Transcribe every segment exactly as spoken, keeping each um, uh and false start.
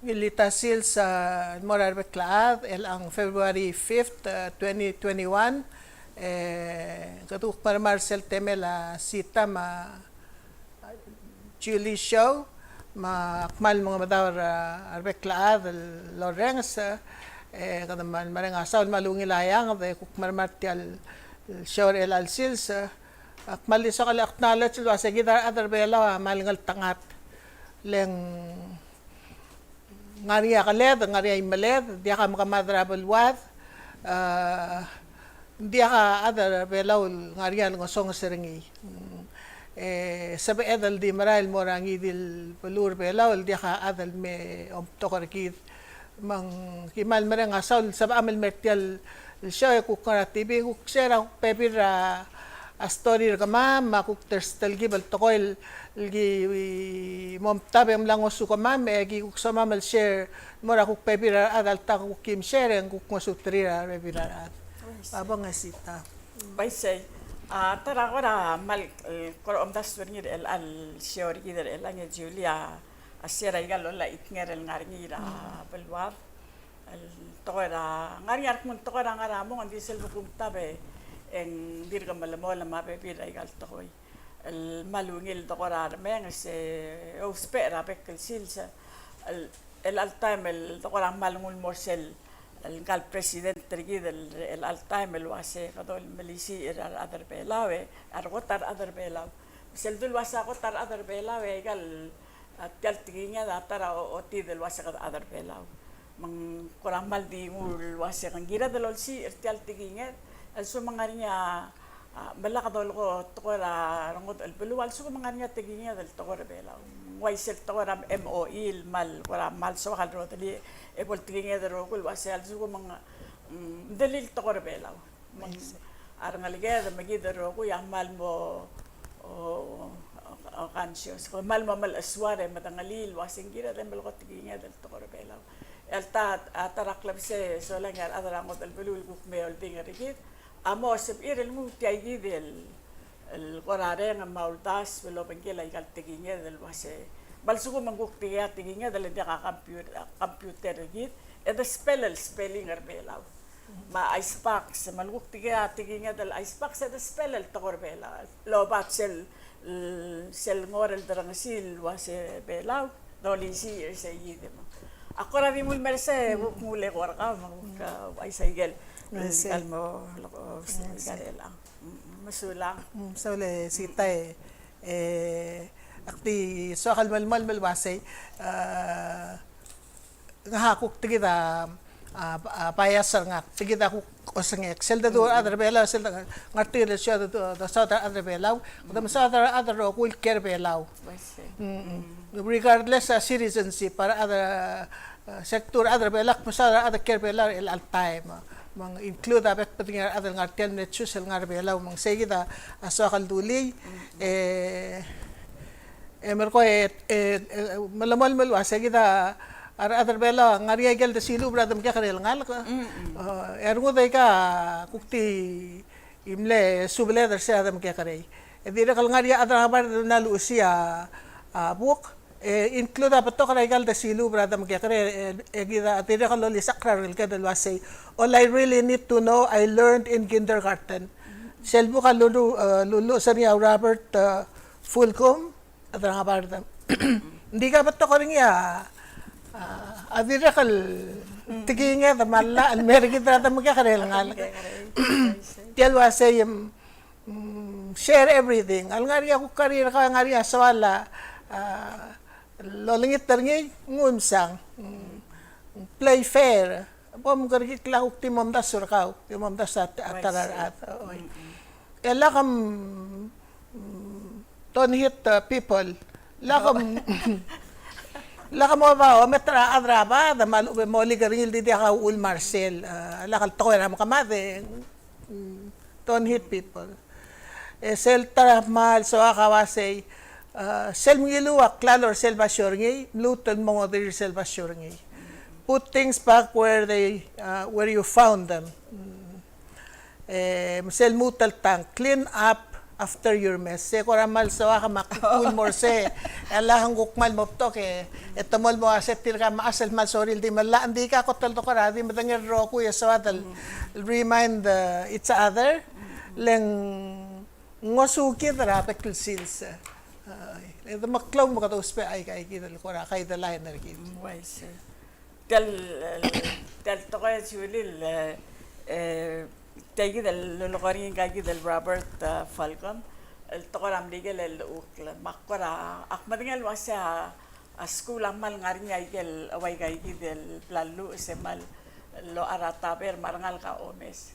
Ungil el sils, a, el mo er a rebek el chad, el ng February fifth, a, twenty twenty-one, e, kede kuk kmal mei er sel temel a Sita me a Julie Show, me ak kmal mengemedaol er a rebek el chad el orrenges, e, kede kmal mereng a saul me a ungil a eanged e kuk kmal mei er tia el show er chelecha el sils, e, ak kmal di soak el acknowledge el uase kid a rechad er Belau a kmal ngeltengat. Le ng ngar er ngii a keled, ngar er ngii a imeled, diak a mekemad er a beluad, a, diak a chad er Belau el ngar er ngii a lengesonges er ngii. E sebeched el di merael el mo er a ngii di el beluu er Belau el diak a chad el me omtok er kid. Me ng kmal mereng a saul el sebecham el mei er tia el show e kuk ngar er a T V, kuk share a kuk bebil er a a story er kemam, me a kuk ta er sel telkib el tekoi el ki mo mtab e ng mla ngosukemam, e ki kuk somam el share, mo er a kuk bebil er a rechad, alta kuk kim share, e ng kuk ngosuterir a rebebil er a rechad. Uaisei. A bong e Sita. Uaisei. A, ta er a kora kmal, e, kora omdasu er ngii er chelecha el show er kid er chelechang e Julia, a share aika el olechitnger el ngar er ngii er a beluad. El tekoi er a, ngar er ngii a rekmo el tekoi er a ngar er a mong, ng di sel bo kumtab e ng dirk melemolem a bebil er aika el tekoi. El kmal ungil el tekoi er a remenges e ousbech er a bek el sils. El, el chelecha el taem el tekoi er a kmal nguu el mo er sel, el ngka el president er kid el, el chelecha el taem el uase kede melisiich er a rechad er Belau e, a rekot a rechad er Belau. Sel dul uase a kot a rechad er Belau e aika el a, tia el tekinged a ta er a o-, otid el uase kede chad er Belau. Me ng kora kmal di nguu el uase ng kired el olsiich er tia el tekinged, a lsekum ng ngar er ngii a, a, me lak dolekoi tekoi er a rengodech el beluu, a lsekum ng ngar er ngii a tekinged el tekoi er a Belau. Ng uaisei el tekoi er a M O E el kmal, kora kmal soak el rodellii, e bo el tekinged el rokui el uase a lsekum ng, mm, medelii el tekoi er a Belau. Me ng, a rengeleked me kid el rokui a kmal mo, o, o, conscious, kmal mo melechesuar e medengelii el uase ng kired el melekoi a tekinged el tekoi er a Belau. E alta, a ta er a klebesei e solang e a rechad er a ngodech el beluu el kuk me oldingel er kid a mo sebechir el nguu tia kid el, el kora reng me a uldasu el obengkel aika el tekinged el uase. Me a lsekum ng kuk tia kid a tekinged el diak a computer, computer er kid, e de spell el spelling er a Belau. Me a icebox, me a lekuk tia kid a tekinged el icebox e de spell el tekoi er a Belau. El oba sel, sel ngor el derengesii el uase Belau, dolisiich er sei kid me. A kora di mle mer sei, kuk mle kora kau, me kuk, a, uaisei ikel, ikel mo, lo, o, ikel elang. Mm, mesulang. Mm, mesulang e Sita e, e, ak di soak el melemolem el uasei, a, ngak a kuk tia kid a, a, a, bias er ngak, tia kid a kuk osengek. Sel dedu a rechad er a Belau, sel de ngar tia kid el show, dedu, dedu a rechad er a Belau, kede mesaod a rechad el rokui el kiei er a Belau. Uaisei. Mm, mm. Regardless a citizenship, a rechad er a, a, sel dedu a rechad er a Belau, mesaod a rechad el kiei er a Belau er chelecha el taem. Me ng include a bek el bedengir a rechad el ngar tia el mle choose el ngar er a Belau, me ng sei kid a soak el dulii, e, e merekong e, e, e, melemolem el uase kid a rechad er a Belau a ngar er ngii a ikel desiluub er a demekekerei el ngalek. Mm, mm. E a rengud a ika kuk di mle subeled er se er a demekekerei. E dirrek el ngar er ngii a chad er a ngebard el mla luchesii a, a, buk. E include a betok er aika el desiluub er a demekekerei, e, e kid a dirrek el olisechakl er a rengeleked el uasei, all I really need to know, I learned in kindergarten. Sel buk a lulu-, e, luluches er ngii a Robert, e, Fulghum, a chad er a ngebard. Ng di ka betok er ngii a, a, a dirrek el tekinged me a llach el mer kid er a demekekerei el ngalek. Tia el uasei, em, mm, share everything. A lengar er ngii a kuk kerir er kau, ngar er ngii a soal a, a, lolengit er ngii, nguu msang. Mm, play fair. Bo mkerekikl a kuk di momdasu er kau, di momdasu a ta er a rechad. Oi. Mm, mm. E lak, mm, don't hit the people. Lak, mm, lak moba omet er a chad er a bad, me a lechub e molik er ngii el di diak a uchul me a rsel. A, lak el tekoi er a mekemad e, mm, don't hit people. E sel ta er a kmal soak a uasei, a, sel mngiluu a klalo er sel basio er ngii, mluut el mo ngoderir sel basio er ngii. Put things back where they, a, where you found them. Mm. E, me sel lmuut el tang, clean up after your mess. Se kora kmal soak me a kuk mo er sei. E a lak ng kuk kmal mo betok e, e te mo el mo uase tirka me a sel kmal sorir el di me llach, ng di ka kot el tekoi er a di medengei el rokui e soad el remind, uh, each other. Le ng ngosukid er a bek el sils. Ai, e de meklou me kede ousbech aika kid el kora guideline er kid. Mm, uaisei. Tia el, tia el tekoi a Julie, e, e, tia kid el lolekoi er ngii ngka kid el Robert, a, Falcom, el tekoi er a Merikel el llechukl. Me ak kora, ak medengei el uase a, a skuul a kmal ngar er ngii a ikel, ua aika kid el bla lluches e kmal locha er a taber me a rengalek a omes.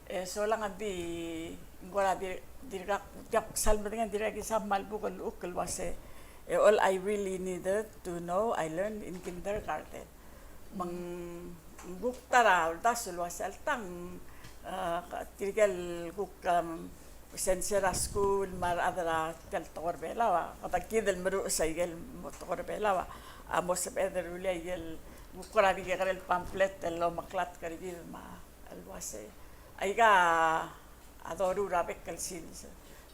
E solang a di, ng kora di, dirkak, diak sal medengei, dirkak kisa kmal buk el llechukl el uase, e all I really needed to know I learned in kindergarten. Me ng kuk ta er a uldasu el uase alta ng, a, tirke el kuk, um, sensei er a skuul me a rechad er a tia el tekoi er a Belau a, kede kid el meruches a ikel mo tekoi er a Belau a, a mo sebeched el rullii a ikel kuk kora di kekerei el pamphlet el omeklatk er kid me a el uase aika a doruul er a bek el sils.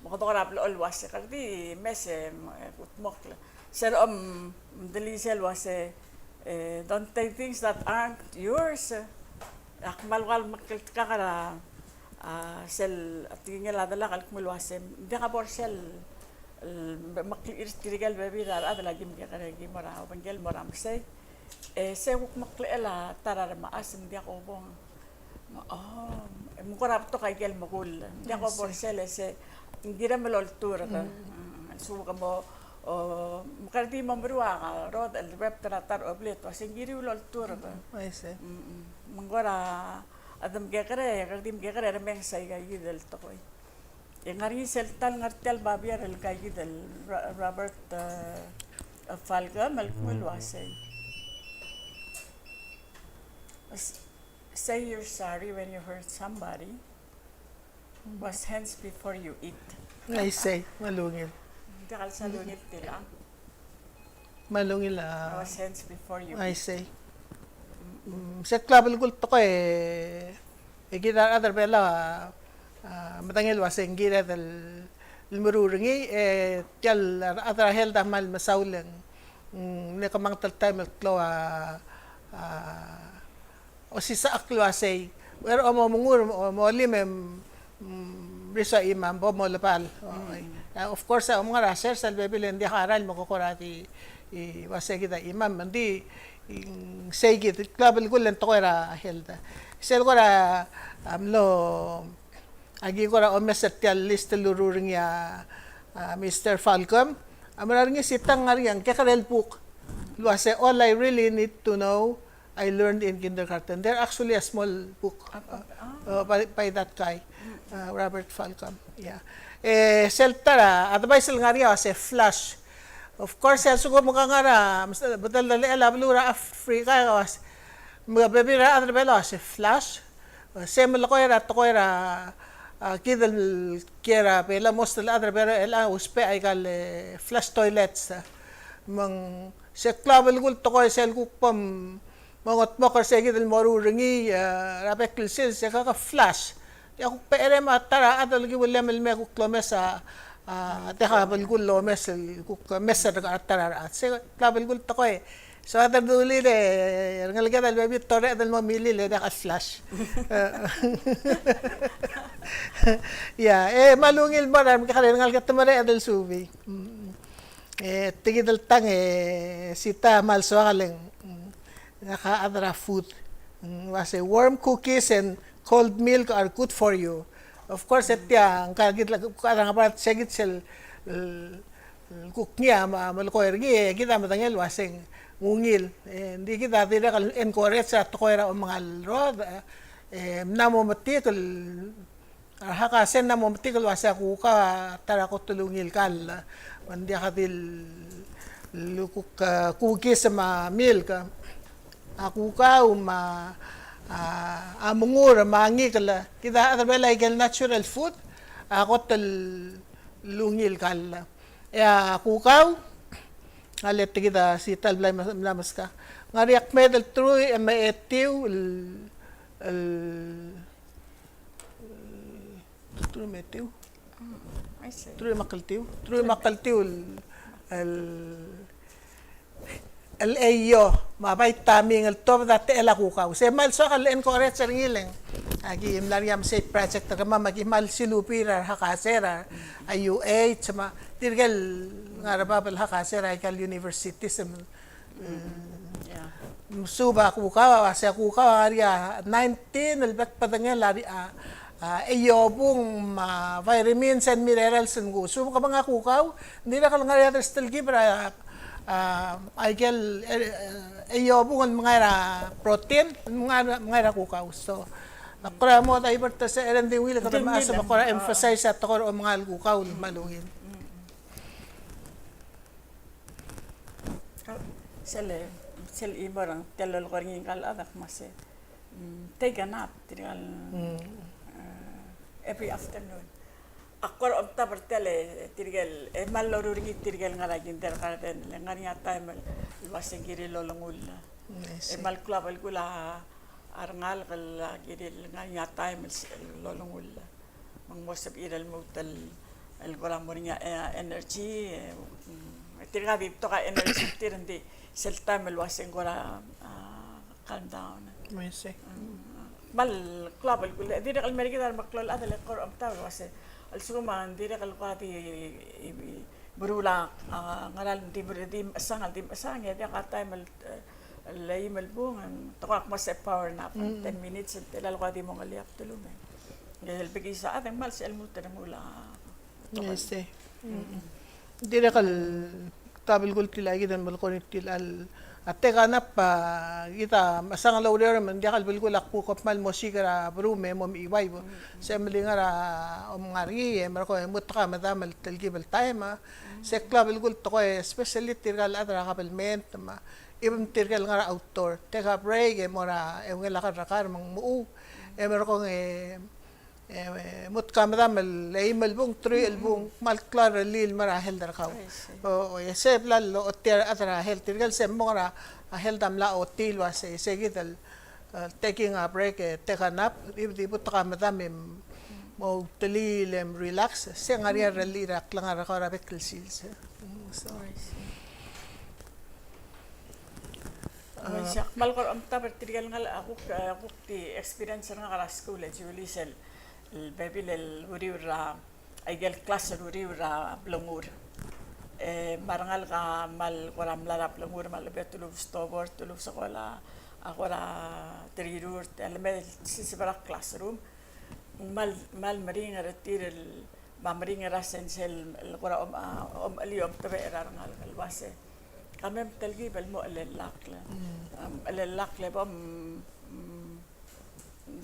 Me kede kora blechoel el uase kede di mes e, me, kudmokl. Se er a omdilii sel uase, e, don't take things that aren't yours. Ak kmal ua el mekngeltengat er a, a, sel tekingel a delak el kmo el uase ng diak bo er sel, el, mekngit er tirke el bebil er a rechad el aki mekekerei, aki mo er a obengkel el mo er a mesei. E se kuk meklechel a ta er a remechas, ng diak obong. Oh, e ng kora betok a ikel mekull. Ng diak bo er sel e se ng kirem el olturk. Mm, se kuk mo, o, me kede di mo meruul a rodech el rep er a ta er a oblet, ua se ng kiriu el olturk. Mm, I see. Mm, mm. Me ng kora, a de mekekerei, kede di mekekerei e remenges aika kid el tekoi. E ng ngar er ngii sel ta el ngar tia el babier el ngka kid el Ro-, Robert, e, Falcom el kmo el uasei. S-, say you're sorry when you hurt somebody. Wash hands before you eat. I see, me a ungil. Diak el sal ungil tiang. Me a ungil a. Wash hands before you eat. I see. Mm, se klou a belkul el tekoi e kid a rechad er a Belau a, a, medengei el uasei ng kired el, el meruul er ngii, e tia el rechad er a health a kmal mesaul e ng, mm, ng mle kemanget el taem el klou a, a, osisechakl el uasei, er a omengur, omolim e, mm, meriso a chimam, bo molebal. Mm. A, of course, a omengar a sers el bebil e ng diak a rael me ko kora di, i, uasei kid a chimam, me ng di, i, sei kid, klou a belkul el tekoi er a health. Sel kora, a mlo, aki kora omes er tia el list el loruul er ngii a, a, Mister Falcom, a mera er ngii se ta ng ngar er ngii a kekerei el buk el uasei All I Really Need to Know I Learned in Kindergarten. They're actually a small book, a, uh, by, by that guy, uh, Robert Falcom. Yeah. E sel ta er a advice el ngar er ngii a uasei flush. Of course, a lsekum ke ngar er a, bedul a beluu er a Africa, a uasei, me a bebil er a rechad er a Belau a uasei flush. Se melekoi er a tekoi er a, a, kid el kiei er a Belau, most el chad er a Belau a ousbech aika el, e, flush toilets. Me ng se klou a belkul el tekoi sel kuk bo mongetmokl er se kid el moruul er ngii, e, er a bek el sils, se kuk flush. Tia kuk becherei me a ta er a chad el kiuellem el me kuk lomes a, a, diak a belkul el omes el kuk mes er a ta er a rechad. Se klou a belkul el tekoi. Soad el dulii e, e rengeleked el bebil a toreched el mo milil e diak a flush. Ia, e me a ungil mo er a remekekerei, rengalek e te mereched el subii. Mm. E tia kid el tang e Sita a kmal soak el, mm, ngak a chad er a food. Mm, uasei warm cookies and cold milk are good for you. Of course, e tia, ngka kid el, kuk chad er a Ngebard, se kid sel, el, kuk ngii a, me, melekoi er ngii, e kid a medengei el uasei ng ungil. E, ng di kid a dirrek el encourage er a tekoi er a omengal rodech, e, mla mo metik el, a rehak a se ng mla mo metik el uasei a kukau a ta er a kot el ungil kall, me ng diak di el kuk, e, cookies me a milk. A kukau me a, a, a mengur me a ngikel, kid a chad er a Belau a ikel natural food, a kot el ungil kall. E a kukau, a le tia kid a Sita el blai mla meskak. Ng ngar er ngii a kmeed el truich me a etiu el, el, el truich me a etiu. Truich me a kltiu, truich me a kltiu el, el, el eio, me a vitamin el tuobed a techel a kukau. Se kmal soak el encourage er ngii el ng, aki mla er ngii a mesa project er kemam, aki kmal silubii er a rehakase er a, a U H, me tirke el ngar er a bab el hakase er aika el universities, me Mm, yeah. Mesuub a kukau, a uase a kukau a ngar er ngii a nineteen el bek el bedengel a, a, a, eiobung me a vitamins and minerals el nguu. Mesuub, ke meng a kukau, ng dirrek el ngar er ngii a dersterekib er a, a, aike el, e, eiobung el mengai er a protein, mengai, mengai er a kukau. So, a kora mo divertase er a di ungil, kede mechas me kora emphasize a tekoi er a omengai el kukau el kmal ungil. Sel, sel chimo er a tia el lolekoi er ngii ngka el chad a kmo se, mm, take a nap, tirka el, eh, every afternoon. Ak kora omtab er tia el, tirke el, e kmal loruul er ngii tirke el ngar er a kindergarten, le ngar er ngii a taem el uase ng kirir el olengull. E kmal klou a belkul a rengalek el kirir el ngar er ngii a taem el, el olengull. Me ng mo sebechir el lmuut el, el kora mo er ngii a, e, energy, e, mm, tirka di betok a energy er tir ng di sel taem el uase ng kora, a, calm down. Mm. Kmal klou a belkul, e dirrek el mer kid a remeklou el chad el kora omtab el uase, a lsekum a ng dirrek el kora di, i, i, meruul a, a, ngera el di, di mechesang, di mechesang, e diak a taem el, e, el eim el bung, e ng tekoi el kmo se power nap, ten minutes, e ng tela el kora di mo ngeliakl a bdelum. E le bekiis a chad e ng kmal sebechel el lmuut el remuul a tekoi. Dirrek el ta belkul tia kid el melekoi er tia el, a take a nap, a, kid a mechesang el oureor me ng diak el belkul a kuk kmal mo siik er a berum e mo mechiuaiu. Se melai ngar er a omengar er ngii e merekong e mo ta medam el telkib el taem, a. Se klou a belkul tekoi, especially tirka el chad er a kabelment, me a, even tirke el ngar er a outdoor. Take a break, e mo er a, e ungil a kerrekar me ng mochu. E merekong e, e, mo ta medam el eim el bung, truich el bung, kmal klou a rellii el mo er a health er kau. O, o, e se bla lochotii a rechad er a health, tirke el se mong er a health a mla ochotii el uase, se kid el, e, taking a break, e, take a nap, di, di bo ta medam e mo ultelii e relax, se ngar er ngii a rellii er a klengar er kau er a bek el sils. Mm, so. Oi, se ak kmal kora omtab er tirke el ngalek, a kuk, a kuk di experience er ngak er a skuul, e Julie, sel, el bebil el uriul er a, aike el klas el uriul er a blengur. E me a rengalek a kmal kora mla er a blengur me a lechub e te ulebes tobor, te ulebes sekolah, a kora terirurt, e le me siseb er a classroom. Kmal, kmal meringel er tir el, me a meringel er a sensei el, el kora om, a, omechelii, omtebechel er a rengalek el uase, ka mei me telkib el mo chelellakl. Mm. Am, chelellakl e bo, mm,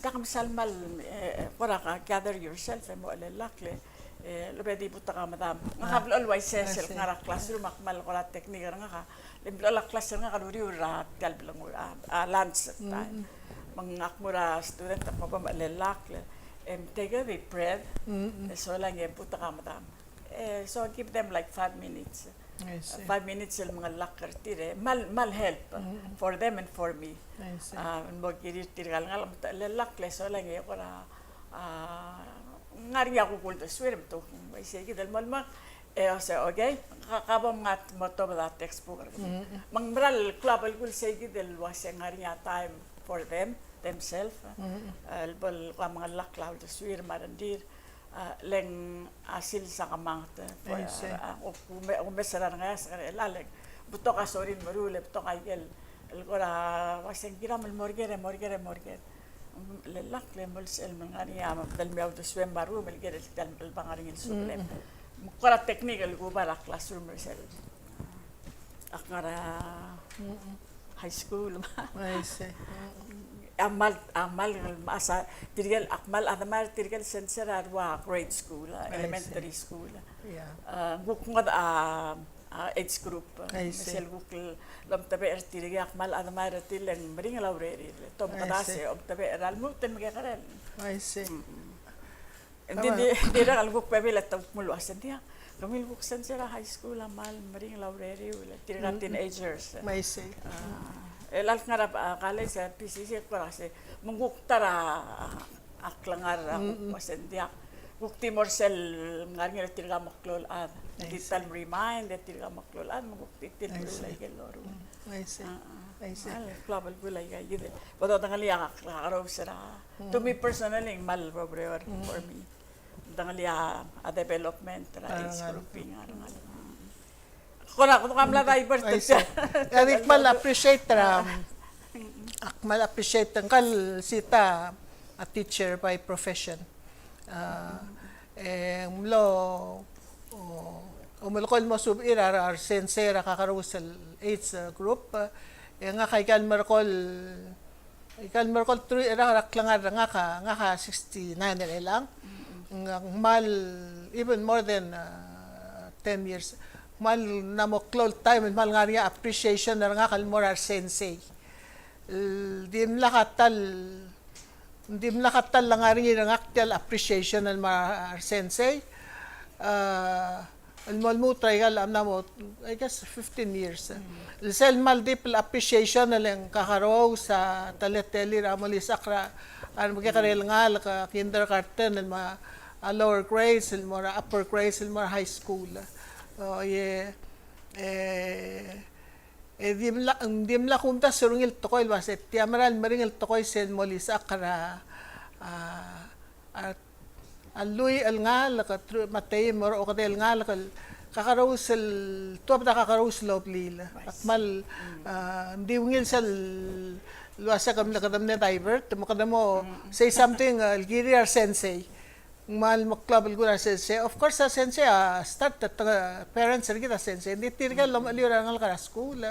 diak msal kmal, e, e, kora gather yourself e mo chelellakl, e, lechub e di bo ta medam. Ngak a blechoel uaisei, sel kngar er a classroom, ak kmal kora technique er ngak a, le ng blechoel a class er ngak a uriul er a tia el blengur, a, a lunch time. Me ngak mo er a student, ak mo bo mechelellakl, e, em, take a deep breath, e solang e bo ta medam. E, so give them like five minutes. I see. Five minutes el mengellakl er tir, e, kmal, kmal help for them and for me. I see. A, mo kirir tirka el ngalek me te chelellakl, e solang e kora, a, ngar er ngii a kuk uldesuir me te, uaisei kid el mo lmak, e, ose, okay, ka, ka bo mngat mo tobed a textbook er kemam. Me ng mera el klou a belkul sei kid el uase ngar er ngii a time for them, themselves. El bo el kora mengellakl a uldesuir me a rengrir, a, le ng a sils a kemanget, e, a, a, omes er a rengeasek er chelechang, e le ng betok a sorir el meruul, e betok aike el, el kora uase ng kiram el mo er ker, e mo er ker, e mo er ker. Chelellakl e mo sebechel el ngar er ngii a, a bedul me a uldesuem me a rruum el ker el, el, el bo ngar er ngii el suklem. Me kora technique el kuba er a classroom er sel ak ngar er a high school. I see. A kmal, a kmal, a sa, tirke el, a kmal admire tirke el sensei er a rua grade school, a, elementary school. Yeah. A, ng kuk ngodech a, a age group. I see. Sel kuk lomtebechel er tirke, a kmal admire er tir el ng meringel a urerir. Te omkedas e omtebechel er a lmuut el mekekerei. I see. Mm. Ng di, di, dirrek el kuk bebil e te kuk mle uase ng diak. Kemiu el kuk sensei er a high school a kmal meringel a urerir, le tirka teenagers. Me isei. A, el ngar er a, a, college, a, P C C, kora se, me ng kuk ta er a, a, a klengar er a kuk uase ng diak. Kuk di mo er sel ngar er ngii er tirka el meklou el chad. Di ta el remind e tirka el meklou el chad me kuk di tirka el meruul aike el loruul. I see. I see. Klou el belkul aika kid. Bo dodengelii a kakerous er a, to me personally, ng kmal oberaod for me. Dodengelii a development er a age group er ngii. Kora, kora mla divert. I see. Ng di kmal appreciate er a, ak kmal appreciate er ngka el Sita a teacher by profession. E ng mlo, o, omelekoi el mo subir a re sensei er a kakerous el age group, e ngak aika el merekong, aika el merekong el truich er a, er a klengar er ngak a, ngak a sixty-nine er chelechang. Ng kmal, even more than ten years. Kmal mla mo klou el taem el kmal ngar er ngii a appreciation er ngak el mo er a re sensei. Dimlak a ta el, dimlak a ta el ngar er ngii er ngak tia el appreciation el mo er a re sensei. El mo lmuut er aika el mla mo, I guess, fifteen years. El sel kmal deep el appreciation el ng kakerous a teletelir a mo lisechakl er a remekekerei el ngalek, kindergarten el mo er a lower grades el mo er a upper grades el mo er a high school. O, e, e, E dimlak, dimlak kumdasu er ngii el tekoi el uase tia mera el meringel el tekoi sel mo lisechakl er a, a, a, a lluich el ngalek, me a teim me a okedei el ngalek, el kakerous el tuobed a kakerous el obliil. Ak kmal, a, ng di ungil sel uase kede mle, kede mle divert, me kede mo say something, a, el kirir a re sensei. Ng kmal meklou a belkul a sensei. Of course, a sensei a start, a, parents er kid a sensei. Ng di tirke el lomecheliu er a rengalek er a skuul, a,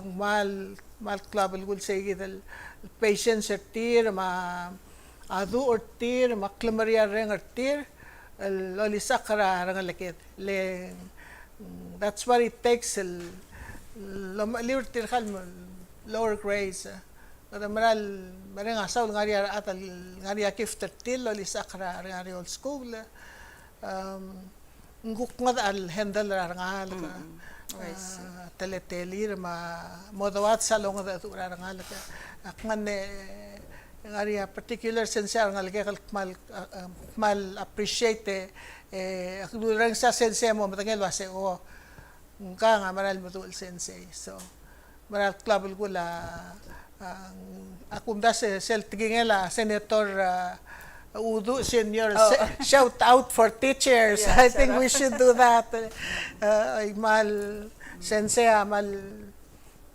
ng kmal, kmal klou a belkul sei kid el patience er tir, me a duch er tir, me a klemeriarreng er tir, el olisechakl er a rengeleked. Le, mm, that's what it takes, el lomecheliu er tirka el lower grades. Kede mera el mereng a saul el ngar er ngii a rechad el ngar er ngii a gift er tir el olisechakl er a rengar er a old school. Ng kuk ngodech el handle er a rengalek, a, teletelir me a mo doats a longedecheduch er a rengalek. Ak ngar er ngii a particular sensei a rengalek el kmal, a, a, kmal appreciate, e, ak lurrenges a sensei a mo medengei el uase, o, ngkang a mera el meduch el sensei. So, mera el klou a belkul a, a, a kumdasu sel tekingel a Senator, a, Uduch Senior, shout out for teachers. I think we should do that. A, kmal sensei a kmal,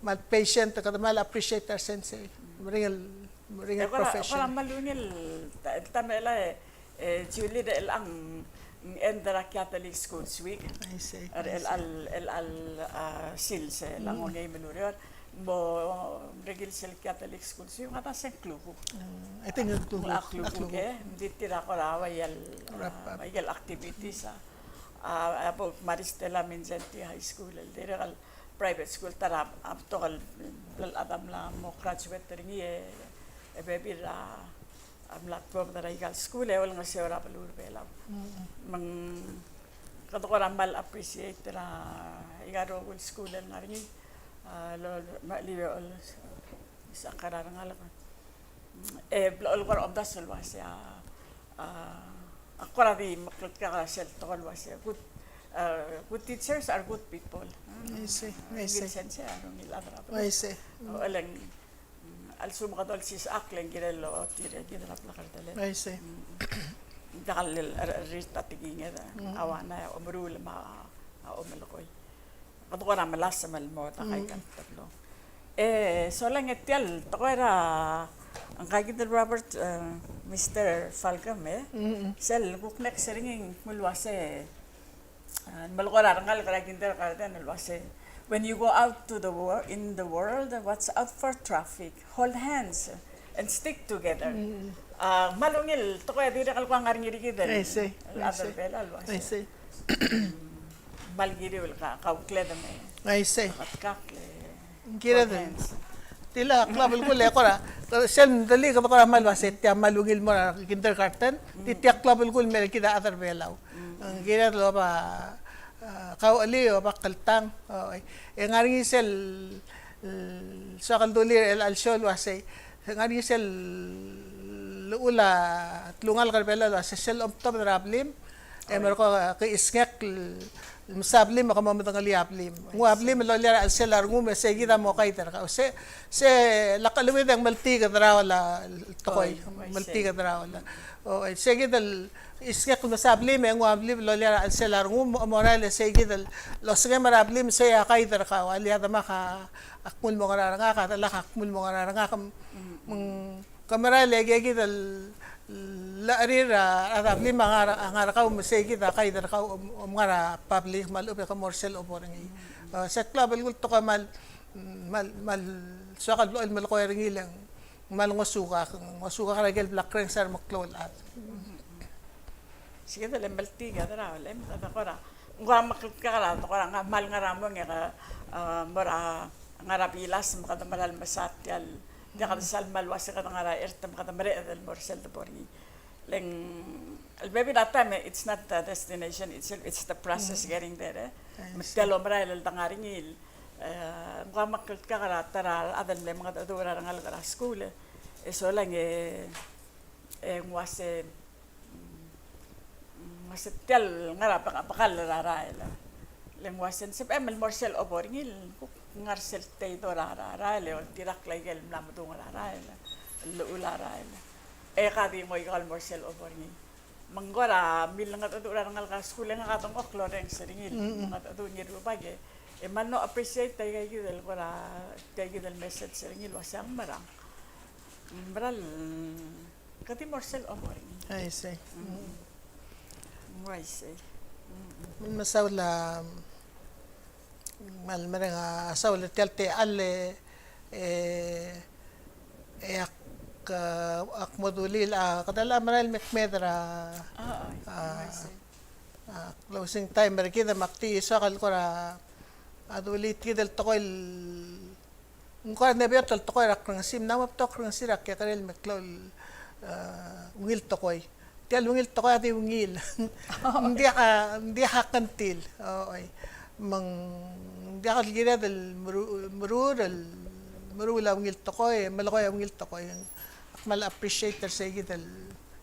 kmal patient, kede kmal appreciate a re sensei. Meringel, meringel profession. Kora kmal ungil ta, ta me la, E, Julie, er chelechang ng end er a Catholic Schools Week. I see. Er chelechal, chelechal, a, sils, e, chelechang ongeim el ureor. Mo, rekil sel Catholic Schools Week, ng ngar er a se ng klukuk. Mm, I think ng klukuk. A klukuk, e. Ng di tir a kora ua ikel, a, ua ikel activities, a. A, a bo Maris Stella Mindszenty High School, el dirrek el private school, ta er a, a betok el, el chad a mla mo graduate er ngii, e, e bebil er a a mla tuobed er aika el skuul e olengeseu er a beluu er a Belau. Me ng kede kora kmal appreciate er aika el rokui el skuul el ngar er ngii, a, el, el, me a lebo el, el, sechakl er a rengalek. E, blo, el kora omdasu el uase, a, a, a kora di meklatk er a sel tekoi el uase, good, a, good teachers are good people. I see, I see. Ungil sensei a ungil chad er a beluu. I see. O, e le ng Mm, a lsekum kede olsisechakl e ng kirel el otir e kid er a blekerdelel. I see. Mm. Ng diak el, el, el, el tekinged a uaisei a omeruul me a, a omelekoi. Kede kora melasem el mo er a ika el teblo. E, solang e tia el tekoi er a, ngka kid el Robert, e, Mister Falcom, e. Sel kuk next er ngii ng kmo el uase, A, melekoi er a rengalek er a kindergarten el uase, when you go out to the wor-, in the world, watch out for traffic, hold hands, and stick together. Mm. A, kmal ungil tekoi a dirrek el kuk ngar er ngii er kid el, I see, el chad er a Belau el uase. I see. Kmal kiriu el ka, kaukledem e. I see. Katkakl e. Ng kired el. Tia el klou a belkul e kora, sel mdulii kede kora kmal uase tia kmal ungil el mo er a kindergarten, di tia el klou a belkul el mei er kid a chad er a Belau. Ng kired el oba, a, kaucheliu, oba kltang, o, e ng ngar er ngii sel, e, soak el dulii er chelecha el show el uase, ng ngar er ngii sel llechul a telungalek er a Belau el uase sel omtobed er a blim, e merek e ke chisngekl el mesa blim e ke mo medengelii a blim. Nguu a blim el loia er a chelsel a rengum e sei kid a mo kaid er kau. Se, se lak cheleuid e ng meltiik a deraol el tekoi, meltiik a deraol. O, sei kid el chisngekl el mesa blim e nguu a blim el loia er a chelsel a rengum, mo merael e sei kid el osengem er a blim sei a kaid er kau. A le a demak a kmul mo ngar er ngak, a delak a kmul mo ngar er ngak, me ng Ke merael e kid el llecherir a rechad er a blim a ngar, a ngar er kau me sei kid a kaid er kau, om, om ngar er a public me a lechub e ke mo er sel obor er ngii. E, se klou a belkul el tekoi me a, me a, me a soak el blechoel el melekoi er ngii le ng me a ngosukak, ngosukak er a ikel bla kreng sel meklou el chad. Sei kid el meltiik a deraol, e kede kora, ng kora mekltkak er a, kora ng kmal ngar er a mong e ke, e, mo er a ngar er a bilas me kede mera el mesa tia el, diak kede sal kmal uase kede ngar er a ert me kede mereched el mo er sel debo er ngii. Le ng, el bebil er a taem, it's not the destination itself, it's the process getting there, e. Me tia el omerael el dengar er ngii, e, ng kora mekltkak er a ta er a rechad el mle mengedecheduch er a rengalek er a skuul, e solang e, e ng uase, mm, me se tia el ngar er a bek-, bekall er a rael. Le ng uase ng sebechem el mo er sel obor er ngii el kuk ngar sel teido er a rael, e oltirakl a ikel mla medung er a rael, el llechul a rael. E ka di ngoikau el mo er sel obor er ngii. Me ng kora milengedecheduch er a rengalek er a skuul e ngak a dengchokl el orrenges er ngii el mengedecheduch er ngii er a rubak e, e kmal mlo appreciate a ika kid el kora, ika kid el message er ngii el uase ng merang. Mera el Kede mo er sel obor er ngii. Aisei. Mm. Uaisei. Mm. Me saul a, me a mereng a saul er tia el techall e, e ak, ak mo dulii a, kede merael el me kmeed er a, a, a closing time er kid me ak di soak el kora dulii tia kid el tekoi el Ng kora ng beot el tekoi er a krengesii, ng mo betok a krengesii er a kekerei el meklou el, e, ungil tekoi. Tia el ungil tekoi a di ungil. Ng diak a, ng diak a kngtil. Oi. Me ng diak el kired el meru-, merur el, meruul a ungil tekoi, melekoi a ungil tekoi. Ak kmal appreciate er sei kid el,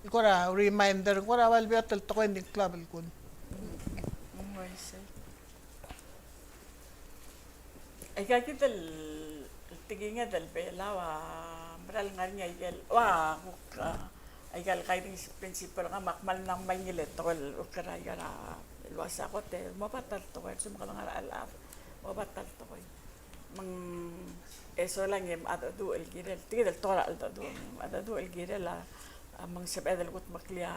kora reminder, kora ua el beot el tekoi ng di klou a belkul. Mm, I see. Aika kid el tekinged el Belau a mera el ngar er ngii a ikel, ua, kuk, a, aika el guiding principle er ngak me ak kmal mla ngmai ngii el tekoi el kuk er aika er a, el uase a kot e mo bat a tekoi, el sum kede ngar er a chelecha, mo bat a tekoi. Me ng, e solang e mengedecheduch el kirel, tia kid el tekoi er a cheldecheduch, mengedecheduch el kirel a, a me ng sebeched el kudmeklii a,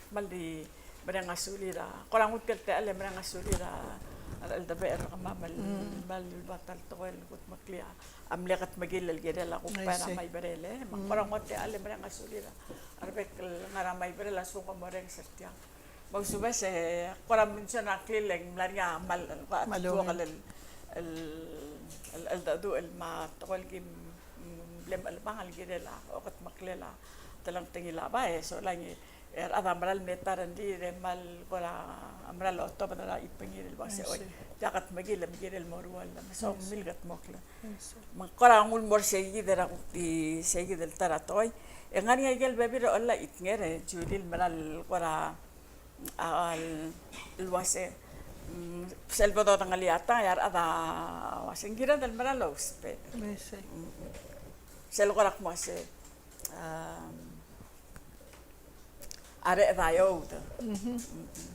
kmal di mereng a sulir a, kora nguu tia el techall e mereng a sulir a, a recheldebechel er kemam el, mm, kmal bat a tekoi el kudmeklii a mle kedmekill el kirel a kuk bai er a Maiberel, e. Me ng kora nguu tia el techall e mereng a sulir a rebek el ngar er a Maiberel a lsekum ke mo orrenges er tiang. Me a usubes e kora mention a ngklel e ng mla er ngii a kmal, kmal tuokl el, el, el, el cheldecheduch el me a tekoi el kim, mm, bla mechelebangel el kirel a okedmeklel a telengtengil a bai, e solang e E a rechad a mera el mei er tir e kmal kora mera el otobed er a chipengir el uase, oi, tia kedmekill e me kirel el mo ruoll, me soam el kedmokl. Me ng kora nguu el mo er sei kid er a kuk di sei kid el ta er a tekoi. E ng ngar er ngii a ikel bebil er a ollei a chitnger e Julie el mera el kora, a, el uase, mm, sel bo dodengelii a tang e a rechad a uase ng kired el mera el ousbech. Mm. Sel kora kmo uase, a, a reched a eoud. Mhm. Mm-mm.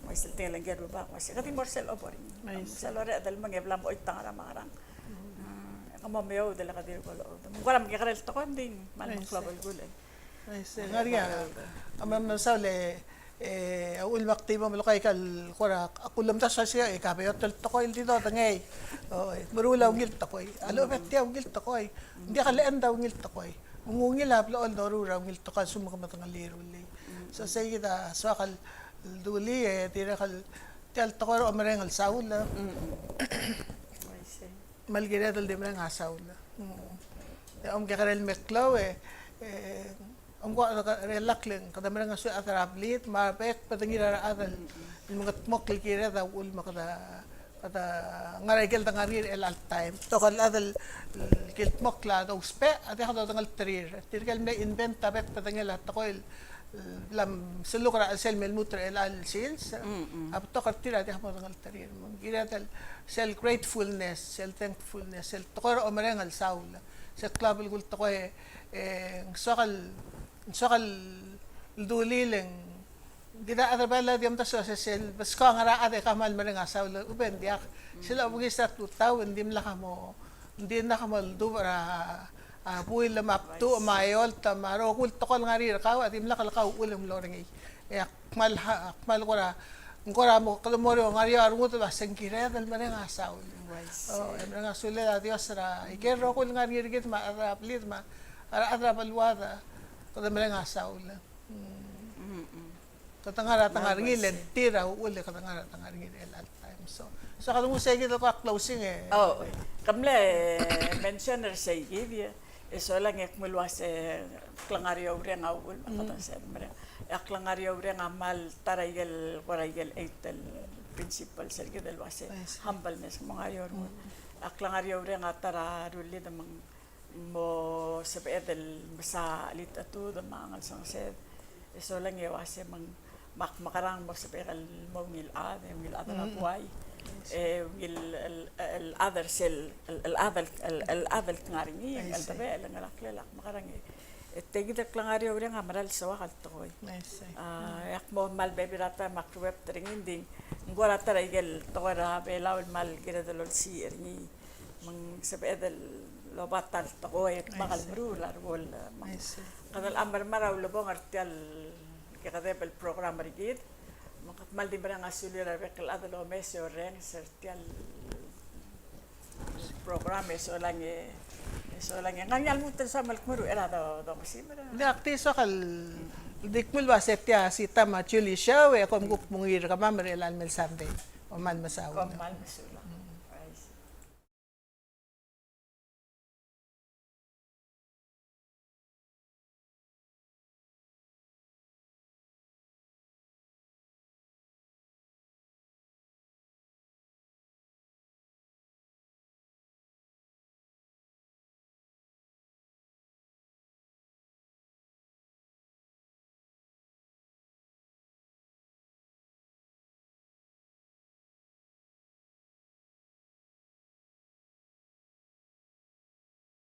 Me sel tingel ngike el rubak, me se kede mo er sel obo er ngii. Sel oreched el mong e bla mo choit a ngerang me a ngerang. Mm, e ke mo meoud el kede ko el oude. Me kora mekekerei el tekoi e ng di kmal meklou a belkul. Aisei, ng ngar er ngii a, a me, mesaul e, e, a uchul me ak di bo melekoi aika el kora, ak ulemdasu a sei, e ka beot el tekoi el di dodengei. O, e, meruul a ungil tekoi. A lechub e tia ungil tekoi. Ng diak el end a ungil tekoi. Ng ungil a blechoel doruul er a ungil tekoi a lsekum ke medengelii e rullii. So sei kid a soak el dulii e dirrek el tia el tekoi er a omereng el saul. Mm. Me a kired el di mereng a saul. Mm. E omkekerei el meklou e, e, omko a relak le ng kede mereng a suebek er a blid, me a bek bedengir a rechad el mengedmokl el kired a uchul me kede Kede ngar er a ikel de ngar er ngii er chelecha el taem. Betok el chad el kildmokl a dousbech, a diak dodengelterir. Tirke el mle invent a bek el bedengel a tekoi el bla mseluk er a chelsel me lmuut er chelecha el sils. A betok er tir a diak modengelterir. Me ng kired el sel gratefulness, sel thankfulness, sel tekoi er a omereng el saul. Sel klou a belkul tekoi, e, ng soak el, ng soak el dulii e ng kid a chad er a Belau a di omdasu el uasei sel beskau a ngar er a chad e kmal mereng a saul, ube ng diak. Sel obengeseu a tutau e ng dimlak a mo, ng dimlak a mo oldubech er a, a buil me a btuch me a eolt me a rokui el tekoi el ngar er ngii er kau, a dimlak el kau uchul e ng mlo er ngii. E ak kmal, ak kmal kora, ng kora mo, kede mo er eou, ngar er eou a rengud el uasei ng kired el mereng a saul. Uaisei. O, e mereng a sulel a Dios er a ikel rokui el ngar er ngii er kid me a rechad er a blid me a rechad er a beluad, kede mereng a saul. Mm. Kede ngar er a dengar er ngii, le ng tir a uchul e kede ngar er a dengar er ngii er chelecha el taem. So, so kede nguu sei kid el kuk closing e. O, ke mle mention er sei kid e, e solang e kmo el uasei klengar er a oureng a uchul me kede se mereng. E a klengar er a oureng a kmal ta er a ikel, kora ikel eight el principle er kid el uasei humbleness, mo ngar er a oureng. A klengar er a oureng a ta er a rullid me ng mo sebeched el mesa chelitechetud me a ngelsengesed. E solang e uasei me ng, me ak mekerang mo sebechek el mo ungil chad, e ungil chad er a buai. E ungil el, el chad er sel, el, el chad el, el, el chad el kngar er ngii, el debechel, el ngeraklel, ak mekerang e. E tia kid el klengar er a oureng a mera el soak el tekoi. A, e ak mo kmal bebil er a taem me ak ruebet er ngii, ng di ng kora ta er a ikel tekoi er a Belau el kmal kired el olsiich er ngii. Me ng sebeched el oba ta el tekoi e kmal meruul a rengul. Me ng kede locha mermang er a ulebongel er tia el kekedeb el program er kid. Me ng kmal di mereng a sulir a rebek el chad el omes e orrenges er tia el program e solang e, e solang e. Ng ngar er ngii a lmuut el soam el kmo er a uchei er a do, dongesim er a. Ng diak, tia soak el di kmo el uasei tia Sita me a Julie show e kom kuk mo er kemam er chelecha el me el Sunday. Kom kmal mesaul. Kom kmal mesaul.